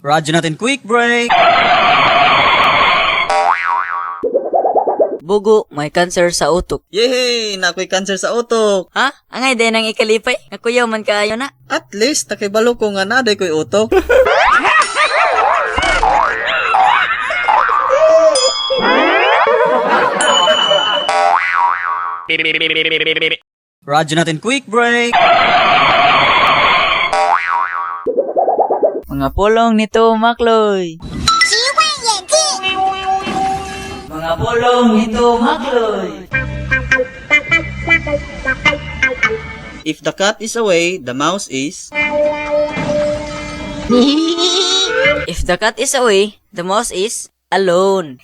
Radyo natin, quick break! Bugo, may cancer sa utok. Yehey! Nakoy cancer sa utok. Ha? Angay din ang ikalipay. Nakuyaw man kaayo na. At least, nakibalo ko nga naday ko'y utok. Radyo natin, quick break! Mga pulong nito, Makloy. Mga pulong nito, Makloy. If the cat is away, the mouse is. If the cat is away, the mouse is alone.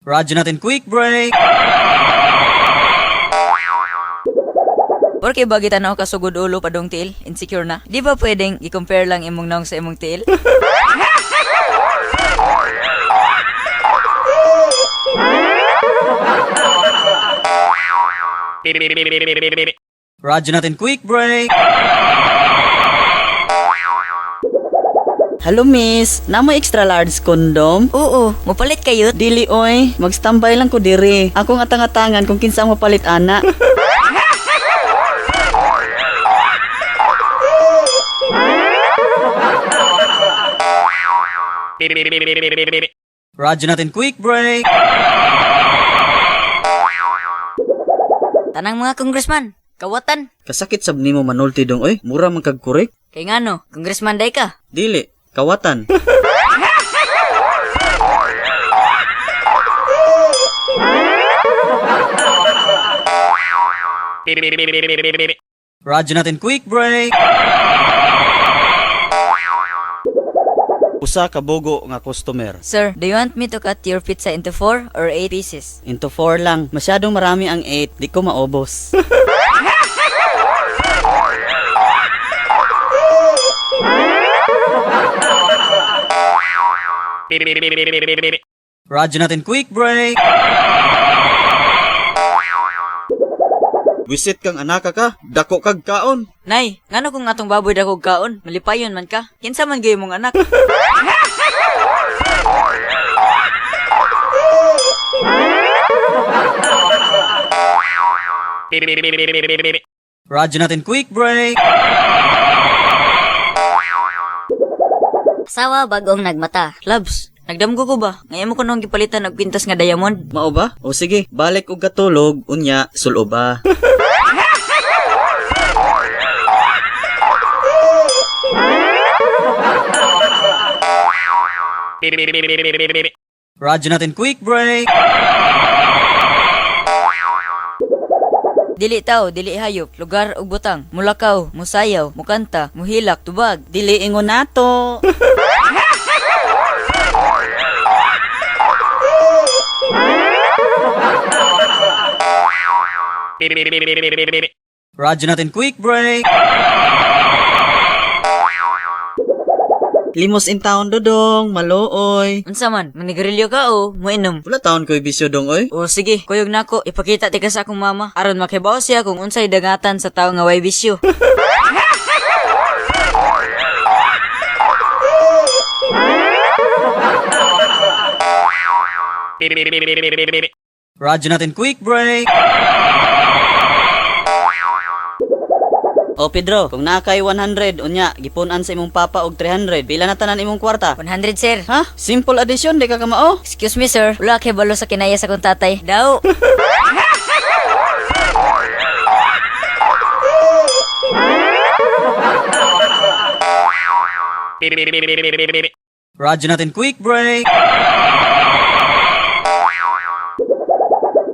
Radyo natin, quick break! Porque ba gitanaw ka sugod ulo padong tiil, insecure na? Di ba pwedeng i-compare lang imong naong sa imong tiil? Radyo natin, quick break! Hello miss, namo extra large condom? Oo, mupalit kayo. Dili oy, magstambay lang ko diri. Akong atang-atangan kung kinsa ang mapalit ana. Radyo natin, quick break! Tanang mga congressman, kawatan. Kasakit sab nimo manulti dong oy. Mura man kag korek. Kay ngano, congressman day ka. Dili, kawatan. Radyo natin, quick break! Usa ka bogo nga customer. Sir, do you want me to cut your pizza into 4 or 8 pieces? Into 4 lang. Masyadong marami ang 8, di ko maubos. Radyo natin, quick break! Wisit kang anaka ka, dako kag kaon. Nay, ngano kung atong baboy dakog kaon, malipayon man ka. Kinsa man gyud mong anak? Radyo natin, quick break! Asawa bagong nagmata. Labs, nagdamgo ko ba? Ngayon mo ko nung gipalitan og kwintas nga diamond. Mao ba? O sige, balik og katulog, unya suloba. Radyo natin, quick break! Dili tao, dili hayop, lugar ug butang, mulakaw, musayaw, mukanta, muhilak, tubag. Dili ingon nato. Radyo natin, quick break! Limos in town dodong, maluoy. Unsa man, manigarilyo ka o moinom? Wala taon ko'y bisyo dong oy. O sige, kuyog nako, ipakita tika sa akong mama aron makibaw siya kung unsay dangatan sa tawo nga way bisyo. Radyo natin, quick break! O Pedro, kung naa kay 100 unya gipunan sa imong papa og 300, pila na tanan imong kwarta? 100, sir. Ha? Simple addition di ka kamao? Excuse me, sir, wala kay balo sa kinaya sa akong tatay. Daw. Radyo natin, quick break!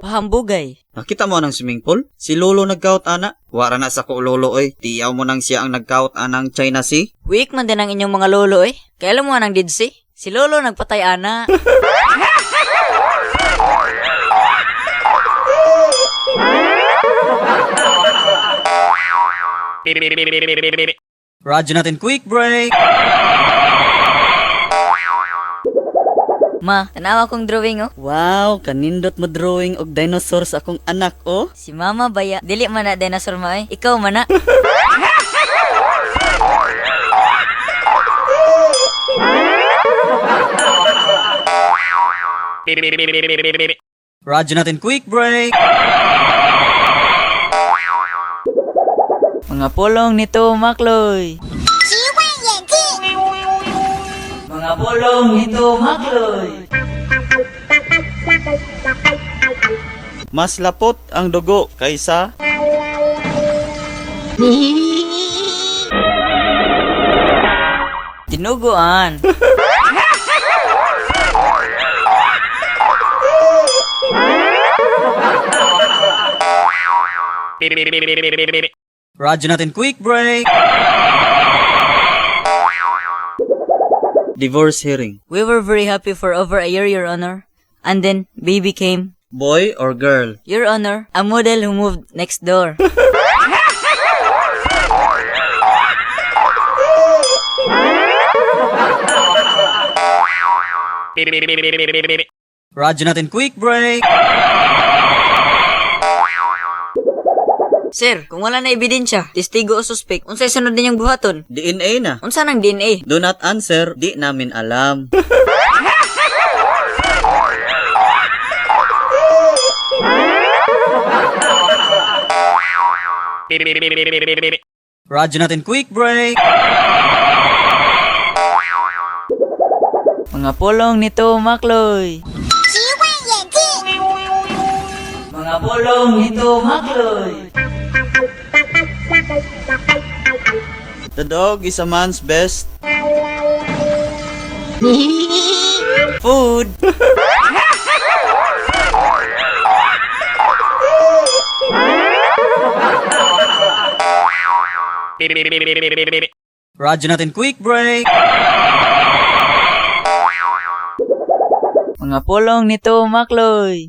Pahambugay. Nakita mo ang swimming pool? Si Lolo nagkaut ana. Wara na sa ko lolo oy. Tiyaw mo nang siya ang nagkaut anang China Sea. Weak man din ang inyong mga lolo eh. Kaya alam mo anang didsi? Si lolo nagpatay ana. Radyo natin, quick break! Ma, tanawa akong drawing oh. Wow, kanindot mo drawing og dinosaur sa akong anak oh. Si mama baya, dili man na dinosaur ma eh. Ikaw man na. Radyo natin quick break. Mga pulong nito, Makloy. Mga pulong nito, Makloy. Mas lapot ang dugo kaysa Dinuguan. Radyo natin quick break. Divorce hearing. We were very happy for over a year, Your Honor. And then, baby came. Boy or girl? Your Honor, a model who moved next door. Radyo natin quick break. Sir, kung wala na ebidensya, testigo o suspect, unsay sunod ninyong buhaton? DNA na. Unsa nang DNA? Do not answer, di namin alam. Radyo natin quick break. Mga pulong nito, Makloy. Mga pulong nito, Makloy. The dog is a man's best Food. Radyo natin quick break. Mga pulong nito, Makloy.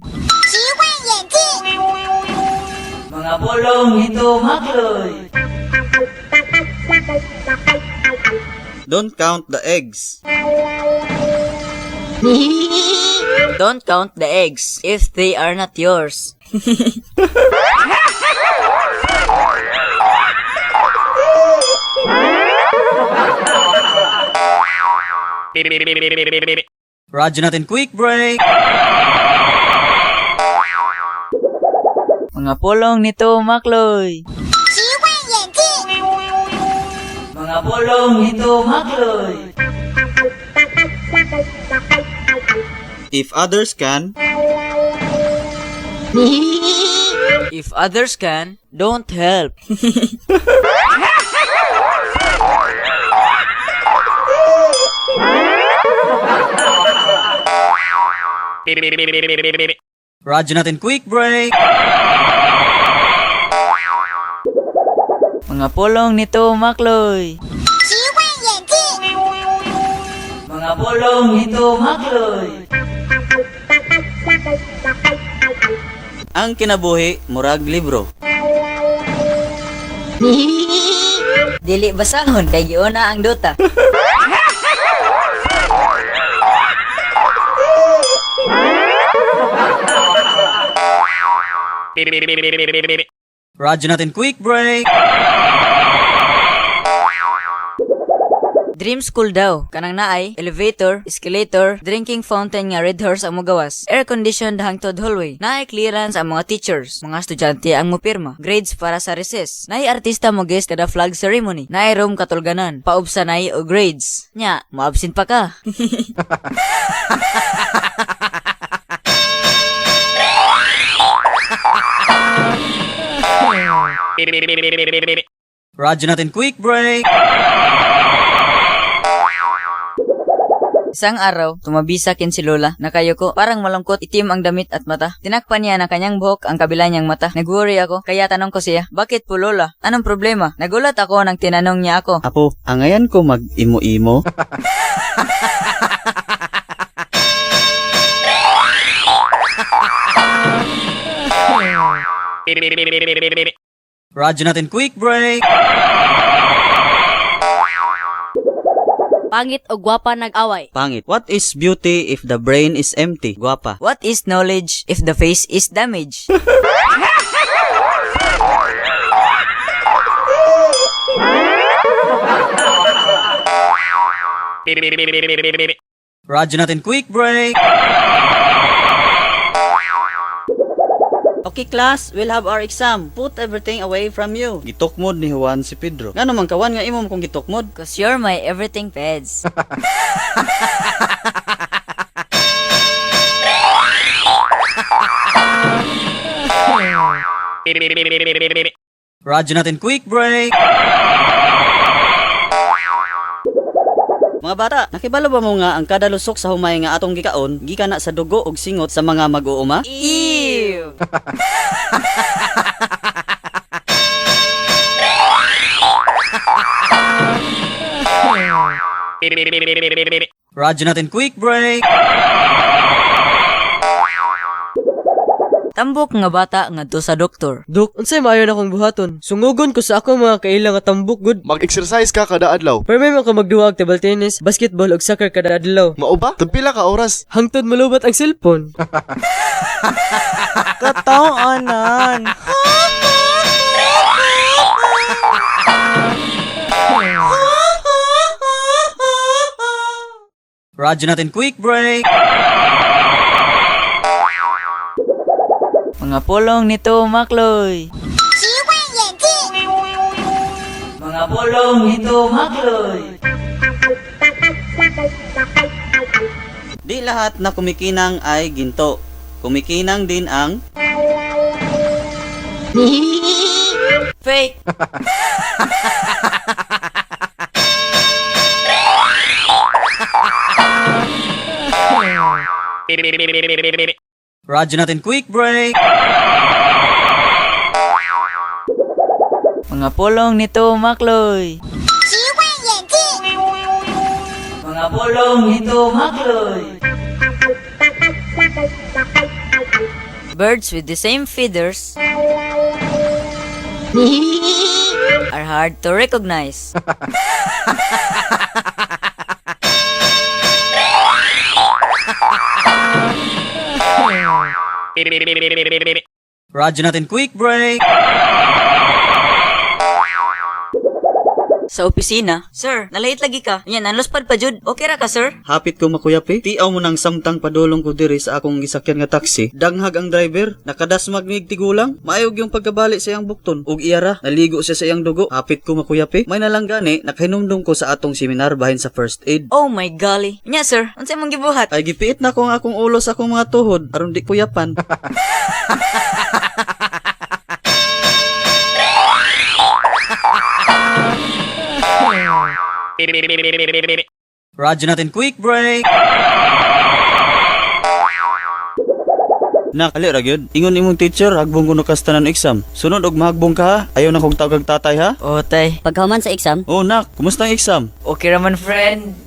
Mga pulong nito, Makloy. Don't count the eggs. Don't count the eggs if they are not yours. Radyo natin quick break. Mga pulong nito, Makloy. Mga pulong nito, Makloy. If others can, If others can, don't help. Radyo natin quick break. Mga pulong nito, Makloy. Mga pulong nito, Makloy. ang kinabuhi murag libro. Dili basahon kay giuna ang dota. Radyo natin quick break. Dream school daw. Kanang naay, elevator, escalator, drinking fountain nga Red Horse ang mugawas, air-conditioned hangtod hallway, naay clearance ang mga teachers, mga estudyante ang mupirma, grades para sa recess, naay artista mo guest kada flag ceremony, naay room katulganan, paubsanay o grades. Nya, moabsent pa ka. Radyo natin quick break. Isang araw, tumabi sa akin si Lola. Nakayuko, parang malungkot, itim ang damit at mata. Tinakpan niya ng kanyang buhok ang kabila niyang mata. Nag-worry ako, kaya tanong ko siya, "Bakit po, Lola? Anong problema?" Nagulat ako nang tinanong niya ako. Apo, angayan ko mag imo-imo. Radyo natin quick break. Pangit o gwapa nag-away. Pangit. What is beauty if the brain is empty? Guwapa. What is knowledge if the face is damaged? Radyo natin, quick break! Okay class, we'll have our exam. Put everything away from you. Gitukmod ni Juan si Pedro. Ngano man kawan nga imo kung gitukmod? 'Cause you're my everything, Peds. Radyo natin, quick break! Mga bata, nakibalo ba mo nga ang kada lusok sa humay nga atong gikaon gikan na sa dugo ug singot sa mga mag-uuma? Ew! Radyo natin, quick break! Tambok nga bata ngadto sa doktor. Dok, unsay maayo na akong buhaton? Sungugon ko sa akong mga kaila nga tambok gud. Mag-exercise ka kada adlaw. Permi man ko magduwa og table tennis, basketball ug soccer kada adlaw. Mao ba? Tagpila ka oras. Hangtod malubat ang cellphone. Katawaanan. Radyo natin, quick break! Mga pulong nito, Makloy. Mga pulong nito, Makloy. Di lahat na kumikinang ay ginto. Kumikinang din ang Fake! Radyo natin, quick break! Mga pulong nito, Makloy. Mga pulong nito, Makloy. Birds with the same feathers are hard to recognize. Radyo natin, quick break! Sa opisina, "Sir, nalate lagi ka. Yan, nanluspad pa jud. Okay ra ka, sir?" Hapit ko makuyapi. Tiaw mo nang samtang padulong ko diri sa akong gisakyan nga taxi. Danghag ang driver, nakadasmag mig tigulang. Maayog yung pagkabali sa iyang bukton. Ug iyara, naligo siya sa iyang dugo. Hapit ko makuyapi. May nalang gani, nakahinumdum ko sa atong seminar bahin sa first aid. Oh my golly. Nya, sir, unsay mong gibuhat? Ay gipiit na ko ang akong ulo sa akong mga tuhod aron di kuyapan. Radyo natin, quick break! Nak, ali ra gyud. Ingon imong teacher, hagbong kuno kas tanan exam. Sunod og mahagbong ka ha. Ayaw na kong tawag tatay ha. Oh, tay. Pagkahuman sa exam, Oh nak, kumusta ang exam? Okay raman, friend.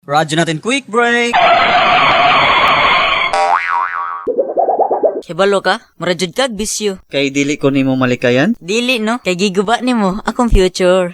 Radyo natin, quick break! Hibalo ka? Mura jud kag bisyo. Kay dili ko nimo malikayan. Dili no, kay giguba nimo akong future.